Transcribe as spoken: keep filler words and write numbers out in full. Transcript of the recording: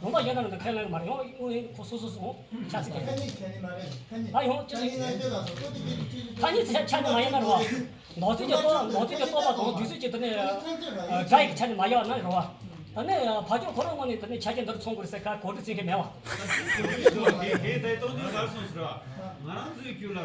ལུང་པ་གཞན་དག་ནང་དུ་ཁས་ལེན་གྱི་མ་རེད། ཡང་ཡང་ཁོ་སོ་སོ་སོ་ཆ་ཚིག་གི་ཐ་སྙད་ཆ་ནི་མ་རེད། ཐ་སྙད་ད་ཡང་ཅི་ཐ་སྙད་ནང་དེ་ལ་སོ་ཐ་སྙད་ཆ་ནི་མ་ཡིན་ན་རེད་བ། ནང་ཚན་གྱི་རྟོག་ནང་ཚན་གྱི་རྟོག་པ་དང་རྒྱུ་མཚན་གྱི་དེ་ནས་སྒྲ་ཡི་ཆ་ནི་མ་ཡོད་ན་རེད་བ། ད་ནི་ཕར་ཕྱོགས་ཁོ་རང་ངོས་ནས་དེ་ནས་ཆ་རྐྱེན་འདིར་ཚང་དགོས་རེད་ཟེར་ག་གོ་སྒྲིག་བྱེད་མཁན་མེད་བ། དེ་དེ་རྟོག་དོན་ག་རེ་སོང་ཟེར་བ། ང་རང་ཚོའི་རྒྱུད་ལ།